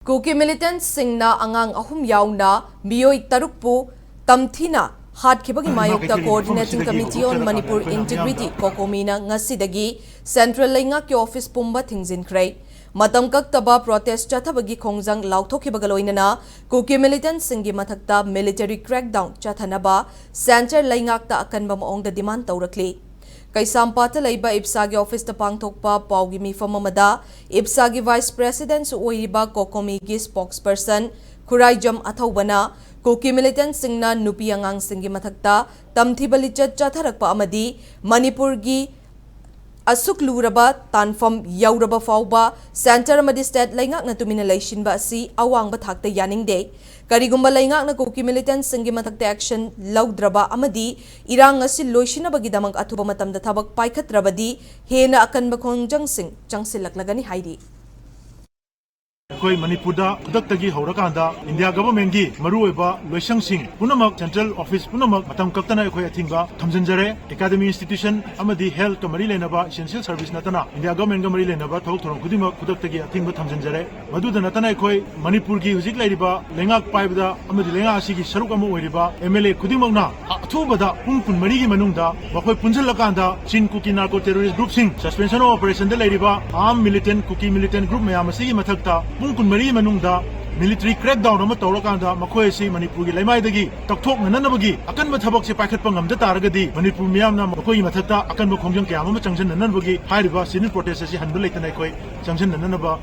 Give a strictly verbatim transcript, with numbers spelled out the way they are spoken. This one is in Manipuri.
ꯀꯨꯀꯤ ꯃꯤꯂꯤꯇꯦꯟꯠꯁꯤꯡꯅ ꯑꯉꯥꯡ ꯑꯍꯨꯝ ꯌꯥꯎꯅ ꯃꯤꯑꯣꯏ ꯇꯔꯨꯛꯄꯨ ꯇꯝꯊꯤꯅ ꯍꯥꯠꯈꯤꯕꯒꯤ ꯃꯥꯌꯣꯛꯇ Coordinating Committee on Manipur Integrity, ꯀꯣꯀꯣꯃꯤꯅ ꯉꯁꯤꯗꯒꯤ ꯁꯦꯟꯇ꯭ꯔꯦꯜ ꯂꯩꯉꯥꯛꯀꯤ ꯑꯣꯐꯤꯁ ꯄꯨꯝꯕ ꯊꯤꯡꯖꯤꯟꯈ꯭ꯔꯦ꯫ ꯃꯇꯝ ꯀꯛꯇꯕ ꯄ꯭ꯔꯣꯇꯦꯁ ꯆꯠꯊꯕꯒꯤ ꯈꯣꯡꯖꯪ ꯂꯥꯎꯊꯣꯛꯈꯤꯕꯒ ꯂꯣꯏꯅꯅ ꯀꯨꯀꯤ ꯃꯤꯂꯤꯇꯦꯟꯠꯁꯤꯡꯒꯤ ꯃꯊꯛꯇ ꯃꯤꯂꯤꯇꯔꯤ ꯀ꯭ꯔꯦꯛꯗꯥꯎꯟ ꯆꯠꯊꯅꯕ ꯁꯦꯟꯇ꯭ꯔꯦꯜ ꯂꯩꯉꯥꯛꯇ ꯑꯀꯟꯕ ꯃꯑꯣꯡꯗ ꯗꯤꯃꯥꯟ ꯇꯧꯔꯛꯂꯤ꯫ ꯀꯩꯁꯥꯝꯄꯥꯠꯇ ꯂꯩꯕ ꯏꯞꯁꯥꯒꯤ ꯑꯣꯐꯤꯁꯇ ꯄꯥꯡꯊꯣꯛꯄ ꯄꯥꯎꯒꯤ ꯃꯤꯐꯝ ꯑꯃꯗ ꯏꯞꯁꯥꯒꯤ ꯚꯥꯏꯁ ꯄ꯭ꯔꯦꯁꯤꯗꯦꯟꯠꯁꯨ ꯑꯣꯏꯔꯤꯕ ꯀꯣꯀꯣꯃꯤꯒꯤ ꯁ꯭ꯄꯣꯛꯁꯄꯔꯁꯟ ꯈꯨꯔꯥꯏꯖꯝ ꯑꯊꯧꯕꯅ ꯀꯨꯀꯤ ꯃꯤꯂꯤꯇꯦꯟꯠꯁꯤꯡꯅ ꯅꯨꯄꯤ ꯑꯉꯥꯡꯁꯤꯡꯒꯤ ꯃꯊꯛꯇ ꯇꯝꯊꯤꯕ ꯂꯤꯆꯠ ꯆꯠꯊꯔꯛꯄ ꯑꯃꯗꯤ ꯃꯅꯤꯄꯨꯔꯒꯤ ꯑꯁꯨꯛ ꯂꯨꯔꯕ ꯇꯥꯟꯐꯝ ꯌꯧꯔꯕ ꯐꯥꯎꯕ ꯁꯦꯟꯇꯔ ꯑꯃꯗꯤ ꯁ꯭ꯇꯦꯠ ꯂꯩꯉꯥꯛꯅ ꯇꯨꯃꯤꯟꯅ ꯂꯩꯁꯤꯟꯕ ꯑꯁꯤ ꯑꯋꯥꯡꯕ ꯊꯥꯛꯇ ꯌꯥꯅꯤꯡꯗꯦ꯫ ꯀꯔꯤꯒꯨꯝꯕ ꯂꯩꯉꯥꯛꯅ ꯀꯨꯀꯤ ꯃꯤꯂꯤꯇꯦꯟꯠꯁꯤꯡꯒꯤ ꯃꯊꯛꯇ ꯑꯦꯛꯁꯟ ꯂꯧꯗ꯭ꯔꯕ ꯑꯃꯗꯤ ꯏꯔꯥꯡ ꯑꯁꯤ ꯂꯣꯏꯁꯤꯟꯅꯕꯒꯤꯗꯃꯛ ꯑꯊꯨꯕ ꯃꯇꯝꯗ ꯊꯕꯛ ꯄꯥꯏꯈꯠꯇ꯭ꯔꯕꯗꯤ ꯍꯦꯟꯅ ꯑꯀꯟꯕ ꯈꯣꯡꯖꯪꯁꯤꯡ ꯆꯪꯁꯤꯜꯂꯛꯂꯒꯅꯤ ꯍꯥꯏꯔꯤ꯫ ꯑꯩꯈꯣꯏ ꯃꯅꯤꯄꯨꯔꯗ ꯈꯨꯗꯛꯇꯒꯤ ꯍꯧꯔꯀꯥꯟꯗ ꯏꯟꯗꯤꯌꯥ ꯒꯚꯔꯟꯃꯦꯟꯠꯀꯤ ꯃꯔꯨꯑꯣꯏꯕ ꯂꯣꯏꯁꯪꯁꯤꯡ ꯄꯨꯝꯅꯃꯛ, ꯁꯦꯟꯇ꯭ꯔꯦꯜ ꯑꯣꯐꯤꯁ ꯄꯨꯝꯅꯃꯛ ꯃꯇꯝ ꯀꯛꯇꯅ ꯑꯩꯈꯣꯏ ꯑꯊꯤꯡꯕ ꯊꯝꯖꯤꯟꯖꯔꯦ꯫ ꯑꯦꯀꯥꯗꯃꯤ ꯏꯟꯁꯇꯤꯇ꯭ꯌꯨꯁꯟ ꯑꯃꯗꯤ ꯍꯦꯜꯊꯀ ꯃꯔꯤ ꯂꯩꯅꯕ ꯏꯁꯦꯟꯁꯤꯌꯦꯜ ꯁꯔꯚꯤꯁ ꯅꯠꯇꯅ ꯏꯟꯗꯤꯌꯥ ꯒꯚꯔꯟꯃꯦꯟꯠꯀ ꯃꯔꯤ ꯂꯩꯅꯕ ꯊꯕꯛ ꯊꯧꯔꯝ ꯈꯨꯗꯤꯡꯃꯛ ꯈꯨꯗꯛꯇꯒꯤ ꯑꯊꯤꯡꯕ ꯊꯝꯖꯤꯟꯖꯔꯦ꯫ ꯃꯗꯨꯗ ꯅꯠꯇꯅ ꯑꯩꯈꯣꯏ ꯃꯅꯤꯄꯨꯔꯒꯤ ꯍꯧꯖꯤꯛ ꯂꯩꯔꯤꯕ ꯂꯩꯉꯥꯛ ꯄꯥꯏꯕꯗ ꯑꯃꯗꯤ ꯂꯩꯉꯥꯛ ꯑꯁꯤꯒꯤ ꯁꯔꯨꯛ ꯑꯃ ꯑꯣꯏꯔꯤꯕ ꯑꯦꯝ ꯑꯦꯜ ꯑꯦ ꯈꯨꯗꯤꯡꯃꯛꯅ ꯑꯊꯨꯕꯗ ꯄꯨꯡ ꯀꯨꯟꯃꯔꯤꯒꯤ ꯃꯅꯨꯡꯗ ꯃꯈꯣꯏ ꯄꯨꯟꯁꯤꯜꯂꯀꯥꯟꯗ ꯆꯤꯟ ꯀꯨꯀꯤ ꯅꯥꯔꯀꯣ ꯇꯦꯔꯣꯔꯤꯁ ꯒ꯭ꯔꯨꯞꯁꯤꯡ, ꯁꯁꯄꯦꯟꯁꯟ ꯑꯣꯐ ꯑꯣꯄꯔꯦꯁꯟꯗ ꯂꯩꯔꯤꯕ ꯑꯥꯔꯝ ꯃꯤꯂꯤꯇꯦꯟꯠ, ꯀꯨꯀꯤ ꯃꯤꯂꯤꯇꯦꯟꯠ ꯒ꯭ꯔꯨꯞ ꯃꯌꯥꯝ ꯑꯁꯤꯒꯤ ꯃꯊꯛꯇ ꯄꯨꯡ ꯀꯨꯟꯃꯔꯤꯒꯤ ꯃꯅꯨꯡꯗ ꯃꯤꯂꯤꯇꯔꯤ ꯀ꯭ꯔꯦꯛꯗꯥꯎꯟ ꯑꯃ ꯇꯧꯔꯀꯥꯟꯗ ꯃꯈꯣꯏ ꯑꯁꯤ ꯃꯅꯤꯄꯨꯔꯒꯤ ꯂꯩꯃꯥꯏꯗꯒꯤ ꯇꯛꯊꯣꯛꯅꯅꯕꯒꯤ ꯑꯀꯟꯕ ꯊꯕꯛꯁꯦ ꯄꯥꯏꯈꯠꯄ ꯉꯝꯗ ꯇꯥꯔꯒꯗꯤ ꯃꯅꯤꯄꯨꯔ ꯃꯤꯌꯥꯝꯅ ꯃꯈꯣꯏꯒꯤ ꯃꯊꯛꯇ ꯑꯀꯟꯕ ꯈꯣꯡꯖꯪ ꯀꯌꯥ ꯑꯃ ꯆꯪꯁꯤꯟꯅꯅꯕꯒꯤ ꯍꯥꯏꯔꯤꯕ ꯁꯤꯠ ꯏꯟ ꯄ꯭ꯔꯣꯇꯦꯁ ꯑꯁꯤ ꯍꯟꯕ ꯂꯩꯇꯅ ꯑꯩꯈꯣꯏ ꯆꯪꯁꯤꯟꯅꯅꯕ